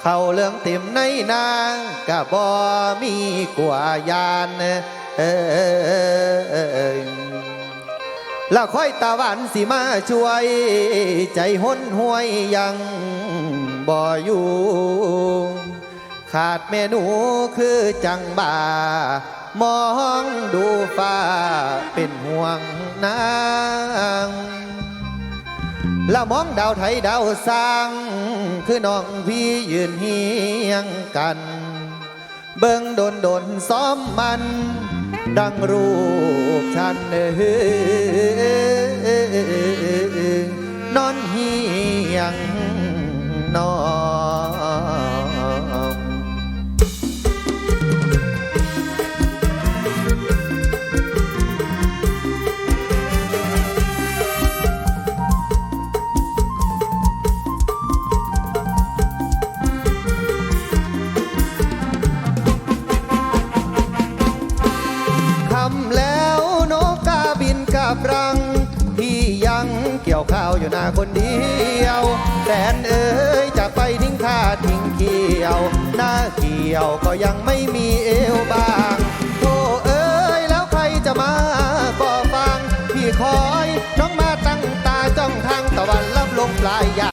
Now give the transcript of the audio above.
ເຂົ້າເຫຼືອງເຕັມໃນນາ ກະບໍ່ມີກົວຢ້ານ ເອີ ລະຄອຍຕາຫວານຊິມາຊ່ວຍ ໃຈຫົນຫວຍຍັງບໍ່ຢູ່ ຂາດແມ່ໜູຄືຈັ່ງບ້າ ມອງດູຟ້າເປັນຫ່ວງນາງ ລະມອງດາວໄທດາວຊ່າງ ຄືນ້ອງພີ່ຢືນຮຽງກັນ ເບິ່ງດົນໆຊອມມັນ ດັ່ງຮູບສັນ ເອີ ນອນຮຽງນອນ. ຄ່ຳແລ້ວນົກກາບິນກັບລັງ ພີ່ຍັງກ່ຽວຂ້າວຢູ່ນາຄົນດຽວ ແຟນເອີຍຈາກໄປຖິ້ມຂ້າຖິ້ມຂ້ຽວ ນາກ່ຽວກໍຍັງໄມ່ມີເອວບາງ